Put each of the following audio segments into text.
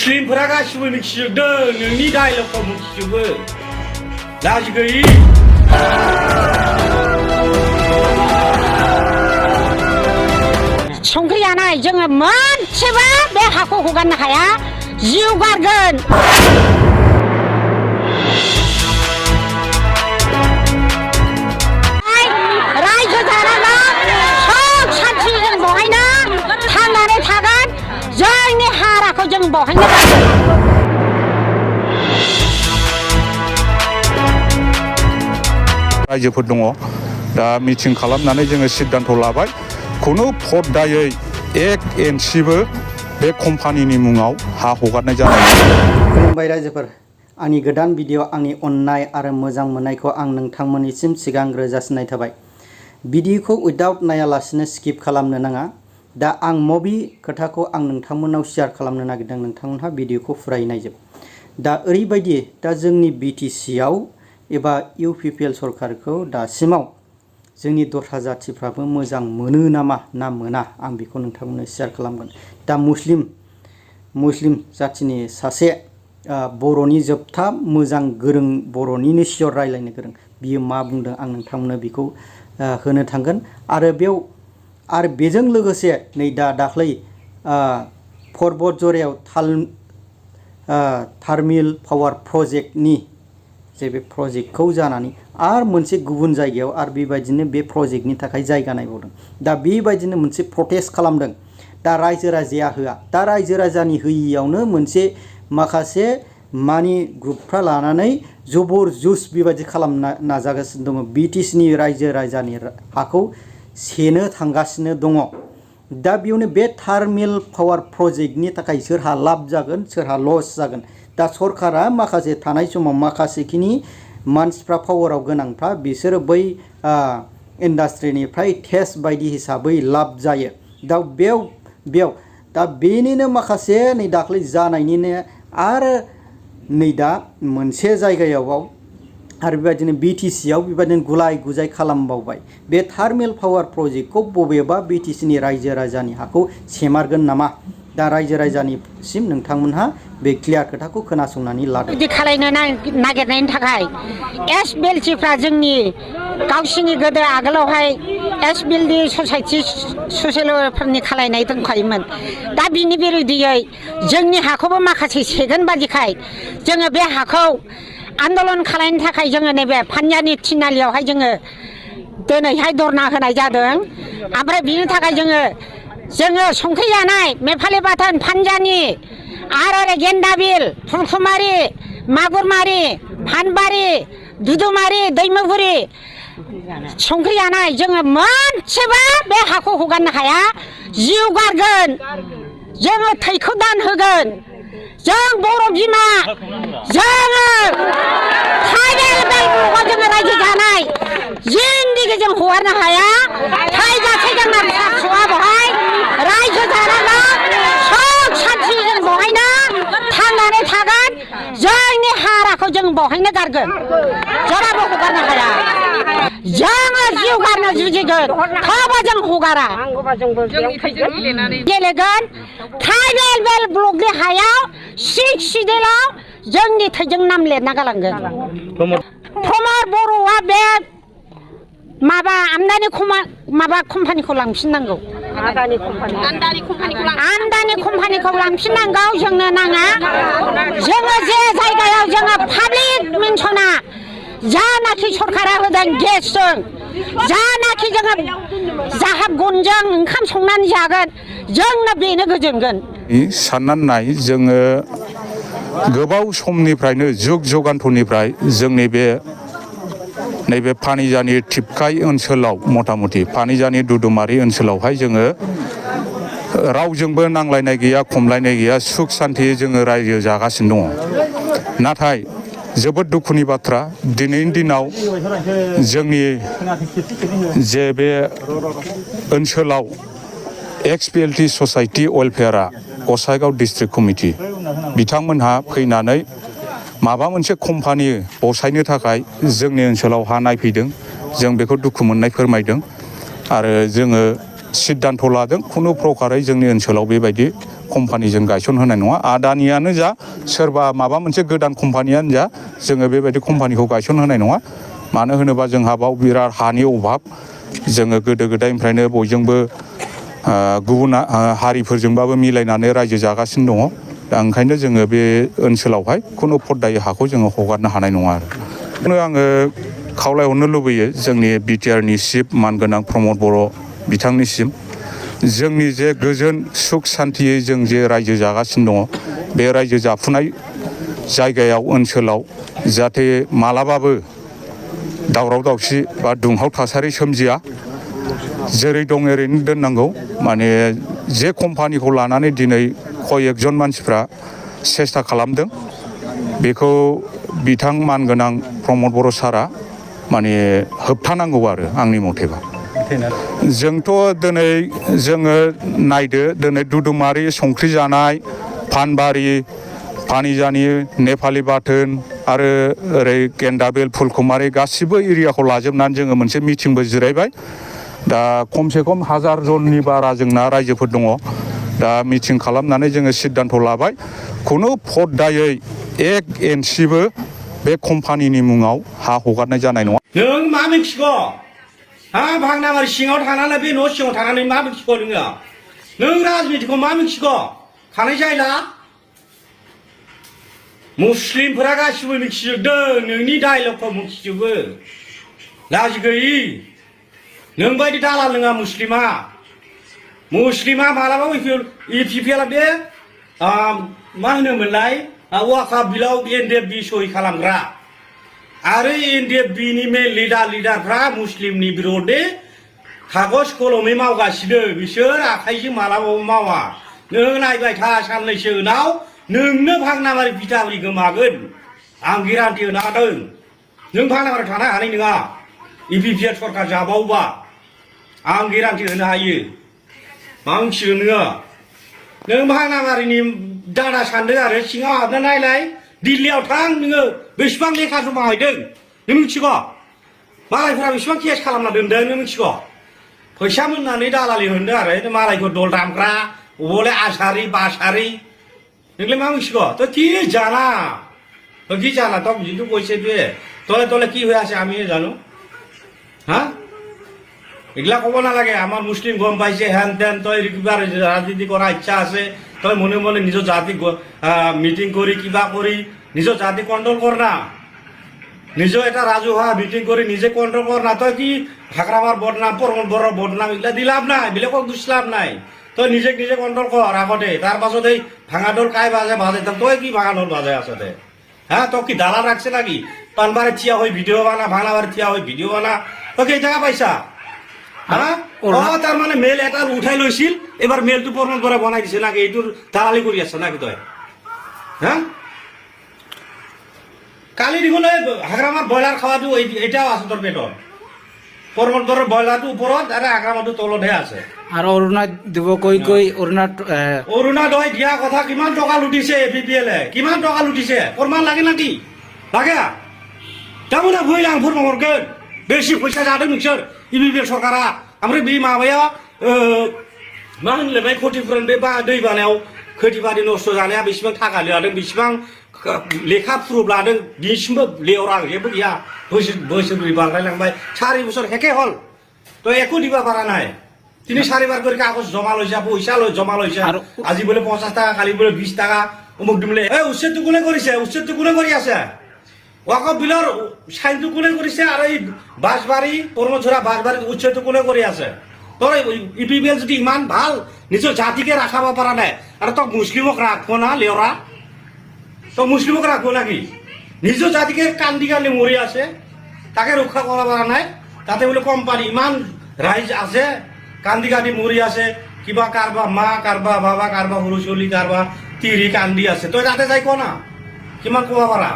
मुस्लिमफोरा गासिबो मिथिजोबदों नोंनि डायलगखौ मिथिजोबो लाजि गैयि संख्रि जानाय जोङो मोनसेबो बे हाखौ हगारनो हाया जिउ गारगोन रायजो जानांगौ सुख सान्थि जों बहायनो थांनानै थागोन जोंनि हाराखौ जों बहायनो गारगोन रायजोफोर दङ दा मिटिं खालामनानै जोङो सिद्धान्त लाबाय खुनु फर्दायै एक इन्सिबो बे कम्पानिनि मुङाव हा हगारनाय जानाय खुलुमबाय रायजोफोर आंनि गोदान भिडिअ आंनि अननाय आरो मोजां मोननायखौ आं नोंथांमोननिसिम सिगांग्रो जासिनाय थाबाय भिडिअखौ उइदाउट नायालासिनो स्किप खालामनो नाङा दा आं मबे खोथाखौ आं नोंथांमोननाव शेयार खालामनो नागिरदों नोंथांमोनहा भिडिअखौ फुरायै नायजोब दा ओरैबायदि दा जोंनि बिटिसिआव एबा इउपिपिएल सरकारखौ दासिमाव जोंनि दस्रा जाथिफ्राबो मोजां मोनो नामा ना मोना आं बेखौ नोंथांमोननो शेयार खालामगोन दा मुस्लिम जाथिनि सासे बर'नि जोबथा मोजां गोरों बर'निनो सियर रायलायनो गोरों बियो मा बुंदों आं नोंथांमोननो बेखौ होनो थांगोन आरो बेजों लोगोसे नै दाख्लै फरबदजरायाव थार्मिल पावार प्रजेक्टनि जे बे प्रजेक्टखौ जानानै आरो मोनसे गुबुन जायगायाव आरो बेबायदिनो बे प्रजेक्टनि थाखाय जायगा नायबावदों दा बेबायदिनो मोनसे प्रटेस्ट खालामदों दा रायजो राजाया होआ दा रायजो राजानि होयियावनो मोनसे माखासे मानि ग्रुपफ्रा लानानै जबर जुस बेबायदि खालामनो नाजागासिनो दङ बिटिसिनि रायजो राजानि हाखौ सेनो थांगासिनो दङ दा बेयावनो बे थार्मिल पावार प्रजेक्टनि थाखाय सोरहा लाब जागोन सोरहा लस जागोन दा सरकारा माखासे थानाय समाव माखासेखिनि मानसिफ्रा पावाराव गोनांफ्रा बिसोरो बै इन्डास्ट्रिनिफ्राय टेक्स बायदि हिसाबै लाब जायो दा बेयाव दा बेनिनो माखासे नै दाख्लै जानायनिनो आरो नै दा मोनसे जायगायाव आरो बेबायदिनो बिटिसिआव बेबायदिनो गुलाय गुजाय खालामबावबाय बे थार्मिल पावार प्रजेक्टखौ बबेबा बिटिसिनि रायजो राजानि हाखौ सेमारगोन नामा दा रायजो राजानिसिम नोंथांमोनहा बे क्लियार खोथाखौ खोनासंनानै लादो बिदि खालायनो नागिरनायनि थाखाय एसबिएलसिफ्रा जोंनि गावसिनि गोदो आगोलावहाय एसबिएलनि ससाइटिफोरनि खालायनाय दंखायोमोन दा बिनि बिरुदियै जोंनि हाखौबो माखासे सेगोन बादिखाय जोङो बे हाखौ आन्दलन खालामनो थाखाय जोङो नैबे पान्जानि थिनालियावहाय जोङो दिनैहाय धरना होनाय जादों ओमफ्राय बिनि थाखाय जोङो संख्रि जानाय मेफालि बाथोन पान्जानि आरो गेन्दाबिल फुलकुमारि मागुरमारि फानबारि दुदुमारि दैमुगुरि संख्रि जानाय जोङो मोनसेबो बे हाखौ हगारनो हाया जिउ गारगोन जोङो थैखौ दान होगोन जों बर' बिमा जोङो ट्राइबेल बेल्टआव जोङो रायजो जानाय जिन्दिगि जों हगारनो हाया थैजासे जोंना फिसा फिसौआ बहाय रायजो जानांगौ सुख सान्थि जों बहायनो थांनानै थागोन जोंनि हाराखौ जों बहायनो गारगोन जेरावबो हगारनो हाया जोङो जिउ गारनो जुजिगोन थेवबो जों हगारा गेलेगोन ट्राइबेल बेल्ट ब्लकनि हायाव सिदेलाव जोंनि थैजों नाम लिरना गालांगोन प्रमद बर'आ बे माबा आमदानि कम्पानिखौ लांफिननांगौ आमदानि कम्पानिखौ लांफिननांगौ जोंनो नाङा जोङो जे जायगायाव जोङो पाब्लिक मेनसना जानाखि सरकारा होदों गेसजों जानाखि जोङो जाहाब गनजों ओंखाम संनानै जागोन जोंनो बेनो गोजोनगोन साननानै नाय जोङो गोबाव समनिफ्रायनो जुग जुगान्थनिफ्राय जोंनि नैबे पानिजानि टिपकाइ ओनसोलाव मथा-मथि पानिजानि दुदुमारि ओनसोलावहाय जोङो रावजोंबो नांलायनाय गैया खमलायनाय गैया सुख सान्थियै जोङो रायजो जागासिनो दङ नाथाय जोबोद दुखुनि बाथ्रा दिनैनि दिनाव जोंनि जे बे ओनसोलाव एक्सपिएलटि ससाइटि वेलफेयारआ गसाइगाव डिस्ट्रिक्ट कमिटि बिथांमोनहा फैनानै माबा मोनसे कम्पानि बसायनो थाखाय जोंनि ओनसोलाव हा नायफैदों जों बेखौ दुखु मोननाय फोरमायदों आरो जोङो सिद्धान्त लादों खुनु प्रकारै जोंनि ओनसोलाव बेबायदि कम्पानिजों गायसनहोनाय नङा आदानियानो जा सोरबा माबा मोनसे गोदान कम्पानियानो जा जोङो बेबायदि कम्पानिखौ गायसनहोनाय नङा मानो होनोबा जोंहा बाव बिराद हानि अभाब जोङो गोदो गोदायनिफ्रायनो बयजोंबो गुबुन हारिफोरजोंबाबो मिलायनानै रायजो जागासिनो दङ दा ओंखायनो जोङो बे ओनसोलावहाय खुनु फद्दायै हाखौ जोङो हगारनो हानाय नङा आरो आङो खावलायहरनो लुबैयो जोंनि बिटिआरनि चिफ मानगोनां प्रमद बर' बिथांनिसिम जोंनि जे गोजोन सुख सान्तियै जों जे रायजो जागासिनो दङ बे रायजो जाफुनाय जायगायाव ओनसोलाव जाहाथे मालाबाबो दावराव दावसि बा दुंहाव थासारि सोमजिया जेरै दं ओरैनो दोननांगौ माने जे कम्पानिखौ लानानै दिनै कयेकजन मानसिफ्रा सेस्था खालामदों बेखौ बिथां मानगोनां प्रमद बर' सारा माने होबथानांगौ आरो आंनि मथेबा जोंथ' दिनै जोङो नायदो दिनै दुदुमारि संख्रि जानाय फानबारि पानिजानि नेपालि बाथोन आरो ओरै गेन्दाबेल फुलकुमारि गासिबो एरियाखौ लाजोबनानै जोङो मोनसे मिटिंबो जिरायबाय दा खमसे खम 1000 जननि बारा जोंना रायजोफोर दङ दा मिटिं खालामनानै जोङो सिद्धान्त लाबाय खुनु फद्दायै 1 इन्सिबो बे कम्पानिनि मुङाव हा हगारनाय जानाय नङा नों मा मिथिगौ हा भांनाबारि सिङाव थानानै बे न' सिङाव थानानै मा मिथिगौ नों राजनितिखौ मा मिथिगौ खानाय जायला मुस्लिमफोरा गासिबो मिथिजोबदों नोंनि डायलगखौ मिथिजोबो लाजि गैयि नों बायदि दालाल नङा मुस्लिमा मालाबाबो इपिपिएल बे मा होनोमोनलाय वाका बिलाव एनडिएफबि सहि खालामग्रा आरो एनडिएफबिनि मेन लिडारफ्रा मुस्लिमनि बिरोधै कागज कलमै मावगासिनो बिसोर आखाइजों मालाबाबो मावा नों नायबाय था साननैसो उनाव नोंनो भांनाबारि बिटाबारि गोमागोन आं गेरान्टि होनो हादों नों भांनाबारि थानो हानाय नङा इपिपिएल सरकार जाबावबा आं गेरान्टि होनो हायो मा मिथिगौ नों भांनाबारिनि दाना सानदों आरो सिङाव हाबना नायलाय दिल्लीयाव थां नोङो बेसेबां लेखा जमा हैदों नों मिथिगौ मालायफोरा बेसेबां केस खालामना दोनदों नों मिथिगौ फैसा मोननानै दालालि होनदों आरो मालायखौ दल दामग्रा बबले आसारि बासारि नोंलाय मा मिथिगौ तो কি জানা তো কি জানা তো যিটো কৈছে তলে তলে কি হৈ আছে আমি জানো হা এগুলা ক'ব নালাগে আমাৰ মুছলিম গম পাইছে হেন তেন তই কিবা ৰাজনীতি কৰা ইচ্ছা আছে তই মনে মনে নিজৰ জাতি মিটিং কৰি কিবা কৰি নিজৰ জাতি কণ্ট্ৰল কৰ না নিজৰ এটা ৰাজহুৱা মিটিং কৰি নিজে কণ্ট্ৰল কৰ না তই কি হাকৰামাৰ বদনাম পৰমন বৰৰ বদনাম এগুলা দি লাভ নাই বেলেগক দুখ লাভ নাই তই নিজে কণ্ট্ৰল কৰ আগতে তাৰ পাছত এই ভাঙাডোল কাই বাজে তই কি ভাঙাডোল বাজে আছতে হ্যাঁ তই কি দালাল রাখছে নাকি পানবারে থিয়া হই ভিডিও বানা ভাঙাবারে থিয়া হই ভিডিও বানা তই কি টাকা পাইছা হ্যাঁ তার মানে মেল এটা উঠাই লৈছিল এবার মেলটো পরমন করে বনাই দিছে নাকি এইটোর দালালি কৰি আছে নাকি তই হ্যাঁ কালি দেখোন হাগৰামাৰ ব্ৰইলাৰ খাওয়াটো এটাও আছে তোর পেটত পরমন বৰৰ ব্ৰইলাৰটো ওপৰত আৰু হাগৰামাৰটো তলতহে আছে আর অরুণা দিব কই অৰুণোদয় দিয়া কথা কিমান টকা লুটিছে এপিপিএলে কিমান টকা লুটিছে প্রমাণ লাগে নাকি লাগে তেমন ভুল आं फोरमायहरगोन बेसे फैसा जादों नोंसोर इपिपिएल सरकारा ओमफ्राय बे माबाया मा होनलाय खथिफुरन बे दै बानायाव खेथि-बारि नस्थ' जानाया बेसेबां थाखा लादों बेसेबां लेखा प्रुफ लादों दिनैसिमबो लेवरा जेबो गैया बोसोरब्रै बारलायलांबाय 4 বছর হেকে হল তো একো দিবা পাৰা নাই তিনি 4বার করে কাগজ জমা লৈছে পয়সা জমা লৈছে আজি বলে 50 টাকা কালি বলে 20 টাকা অমুক দিমলে উচ্ছেদটো কোনে কৰিছে উচ্ছেদটো কোনে কৰি আছে ওয়াকফ বিলৰ সাইনটো কোনে কৰিছে আৰু এই বাসবাৰী পৰমঝৰা বাসবাৰী উচ্ছেদটো কোনে কৰি আছে তোৰ ইপিপিএল যদি ইমান ভাল নিজৰ জাতিকে ৰাখাব পৰা নাই আৰু তক মুছলিমক ৰাখব না লেওৰা তো মুছলিমক ৰাখব নাকি নিজৰ জাতিকে কান্দি কান্দি মৰি আছে তাকে ৰক্ষা কৰা পৰা নাই তাতে বোলে কোম্পানী ইমান ৰাইজ আছে কান্দি কান্দি মৰি আছে কিবা কারবা মা কারবা বাবা কারবা সৰু ছোৱালী কারবা তিৰি কান্দি আছে তই তাতে যাই ক না কিমান কবা পাৰা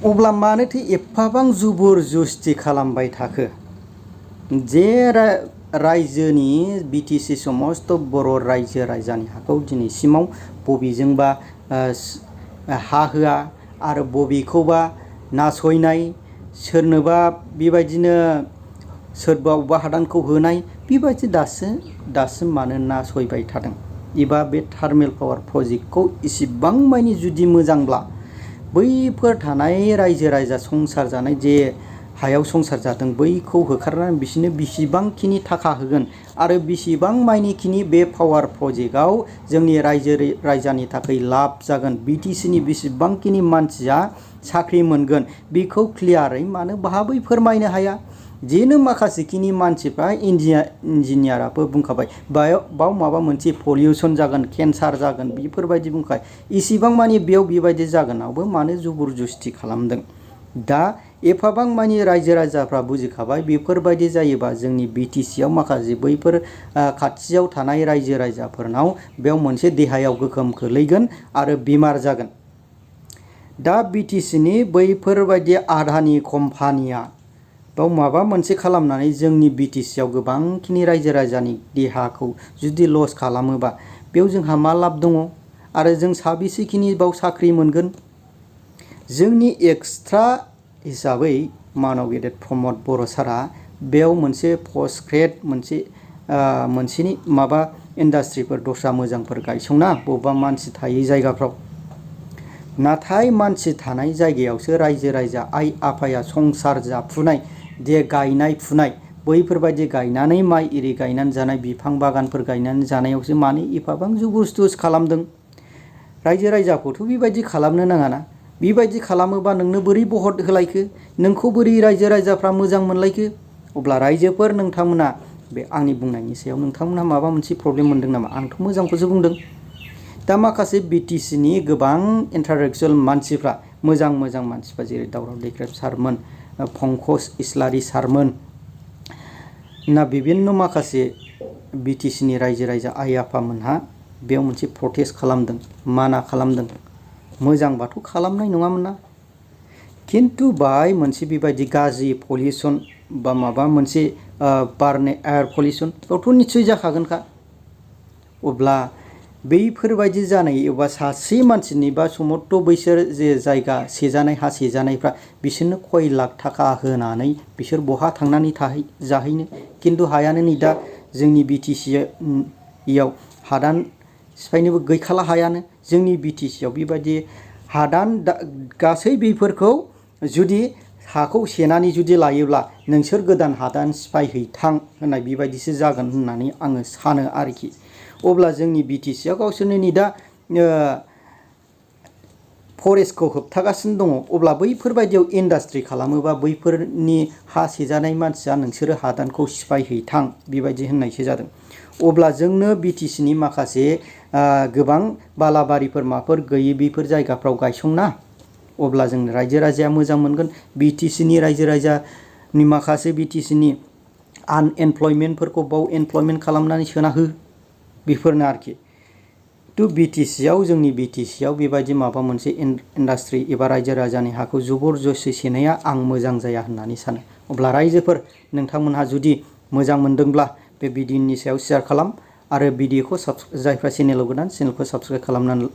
अब्ला मानोथो एफाबां जुबुर जुस्ति खालामबाय थाखो जे रायजोनि बिटिसि समस्त बर' रायजो राजानि हाखौ दिनैसिमाव बबेजोंबा हा होआ आरो बबेखौबा नासयनाय सोरनोबा बेबायदिनो सोरबा अबेबा हादानखौ होनाय बेबायदि दासिम मानो नासयबाय थादों एबा बे थार्मेल पावार प्रजेक्टखौ इसिबां मानि जुदि मोजांब्ला बैफोर थानाय रायजो राजा संसार जानाय जे हायाव संसार जादों बैखौ होखारनानै बिसोरनो बेसेबांखिनि थाखा होगोन आरो बेसेबां मानिखिनि बे पावार प्रजेक्टआव जोंनि रायजो राजानि थाखाय लाब जागोन बिटिसिनि बेसेबांखिनि मानसिया साख्रि मोनगोन बेखौ क्लियारै मानो बाहाबै फोरमायनो हाया जेनो माखासेखिनि मानसिफ्रा इन्जिनियाराबो बुंखाबाय बाव माबा मोनसे पलिउसन जागोन केन्सार जागोन बेफोरबायदि बुंखाय इसिबां मानि बेयाव बेबायदि जागोनावबो मानो जबरदस्ति खालामदों दा एफाबां मानि रायजो राजाफ्रा बुजिखाबाय बेफोरबायदि जायोबा जोंनि बिटिसिआव माखासे बैफोर खाथियाव थानाय रायजो राजाफोरनाव बेयाव मोनसे देहायाव गोहोम खोलैगोन आरो बेमार जागोन दा बिटिसिनि बैफोरबायदि आदानि कम्पानिया बाव माबा मोनसे खालामनानै जोंनि बिटिसिआव गोबांखिनि रायजो राजानि देहाखौ जुदि लस खालामोबा बेयाव जोंहा मा लाब दङ आरो जों साबेसेखिनि बाव साख्रि मोनगोन जोंनि एक्सट्रा हिसाबै मानव गेदेर प्रमद बर' सारा बेयाव मोनसे पस्ट ग्रेड मोनसेनि माबा इन्डास्ट्रिफोर दस्रा मोजांफोर गायसंना बबेबा मानसि थायै जायगाफ्राव नाथाय मानसि थानाय जायगायावसो रायजो राजा आइ आफाया संसार जाफुनाय जे गायनाय फुनाय बैफोरबायदि गायनानै माइ इरि गायनानै जानाय बिफां बागानफोर गायनानै जानायावसो मानो एफाबां जबरदस्ति खालामदों रायजो राजाखौथ' बेबायदि खालामनो नाङाना बेबायदि खालामोबा नोंनो बोरै भट होलायखो नोंखौ बोरै रायजो राजाफ्रा मोजां मोनलायखो अब्ला रायजोफोर नोंथांमोना बे आंनि बुंनायनि सायाव नोंथांमोना माबा मोनसे प्रब्लेम मोनदों नामा आंथ' मोजांखौसो बुंदों दा माखासे बिटिसिनि गोबां इन्टालेक्सुवेल मानसिफ्रा मोजां मानसिफ्रा जेरै दावराव दैख्रेब सारमोन पंकज इस्लारि सारमोन ना बिभिन्न माखासे बिटिसिनि रायजो राजा आइ आफामोनहा बेयाव मोनसे प्रटेस्ट खालामदों माना खालामदों मोजांबाथ' खालामनाय नङामोन ना खिन्थु बाय मोनसे बेबायदि गाज्रि पलिउसन बा माबा मोनसे बारनाय एयार पलिउसन बेयावथ' निस्सय जाखागोनखा अब्ला बैफोरबायदि जानाय एबा सासे मानसिनि बा समस्त बैसोर जे जायगा सेजानाय हा सेजानायफ्रा बिसोरनो खय लाख थाखा होनानै बिसोर बहा थांनानै जाहैनो खिन्थु हायानो नै दा जोंनि बिटिसिआव हादान सिफायनोबो गैखाला हायानो जोंनि बिटिसिआव बेबायदि हादान गासै बेफोरखौ जुदि हाखौ सेनानै जुदि लायोब्ला नोंसोर गोदान हादान सिफायहैथां होननाय बेबायदिसो जागोन होननानै आङो सानो आरोखि अब्ला जोंनि बिटिसिआ गावसोरनो नै दा फरेस्टखौ होबथागासिनो दङ अब्ला बैफोरबायदियाव इन्डास्ट्रि खालामोबा बैफोरनि हा सेजानाय मानसिया नोंसोरो हादानखौ सिफायहैथां बेबायदि होननायसो जादों अब्ला जोंनो बिटिसिनि माखासे गोबां बालाबारिफोर माफोर गैयै बेफोर जायगाफ्राव गायसंना अब्ला जों रायजो राजाया मोजां मोनगोन बिटिसिनि रायजो राजानि माखासे बिटिसिनि आनएमप्लयमेन्टफोरखौ बाव एमप्लयमेन्ट खालामनानै सोना हो बेफोरनो आरोखि टु बिटिसिआव जोंनि बिटिसिआव बेबायदि माबा मोनसे इन्डास्ट्रि एबा रायजो राजानि हाखौ जबरदस्ति सेनाया आं मोजां जाया होननानै सानो अब्ला रायजोफोर नोंथांमोनहा जुदि मोजां मोनदोंब्ला बे भिडिअनि सायाव शेयार खालाम आरो भिडिअखौ जायफ्रा चेनेलाव गोदान चेनेलखौ साबस्क्राइब खालामनानै